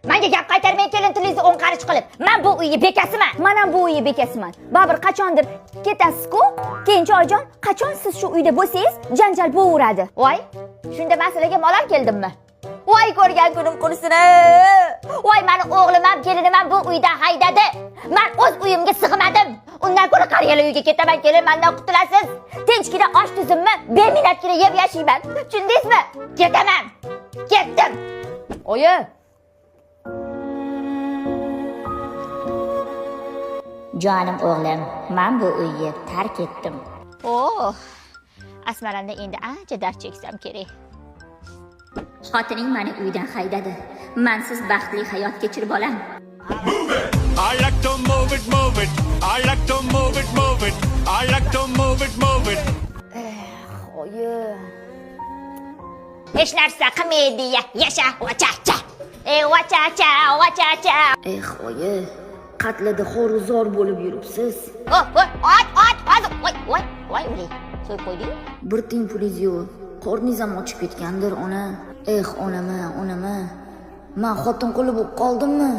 Menga gap qaytarmang, kelin, tilingizni o'ng qarich qilib. Men bu uyni bekasiman. Man ham bu uyni bekasiman. Baribir qachondir ketasiz-ku. Keyinchi, oyijon, qachon siz shu uyda bo'lsangiz, janjal bo'laveradi. Voy, shunda men sizlarga malol keldimmi? Voy, ko'rgan kunim qursin. Voy, mani o'g'lim ham, kelinim ham bu uydan haydadi. Men o'z uyimga sig'madim. Undan ko'ra qariyalar uyiga ketaman, kelin, mendan qutulasiz. Tinchgina osh tuzimni beminnatgina yeb yashayman. Tushundingizmi? Ketaman. Ketdim. Oyi. Jonim o'g'lim, men bu uyni tark etdim. Oh, Asmaranda endi ancha dard cheksam kerak. Xotining meni uydan haydadi. Mansiz baxtli hayot kechir, bolam. I like to move it, move it. I like to move it, move it. I like to move it, move it. Oyi. Hech narsa qilmaydi, yasha, vachacha. E, vachacha, vachacha. Eh, oyi. Qatlida xo'ruzor bo'lib yuribsiz. Oh, oh, ot, ot, hozir. Voy, voy, voy, o'lay. So'yib qo'ydi-yu. Bir tiyin pulingiz yo'q. Qorningiz ham ochib ketgandir, ona. Eh, onama, onama. Man xotin quli bo'lib qoldimmi?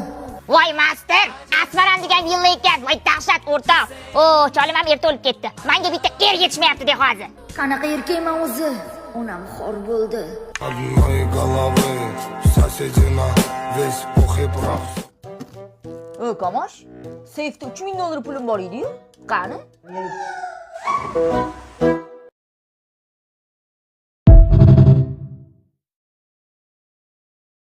Voy, master, Asmaran degan yilli ekan. Voy, dahshat, o'rtoq. O, cholim ham erta o'lib ketdi. Menga bitta er yetishmayapti de hozir. Qanaqa erkakman o'zi? Onam xor bo'ldi. Одной головы соседи на весь пух и прах. O, Kamosh, seyfda 3000 dollar pulim bor edi-yu. Qani?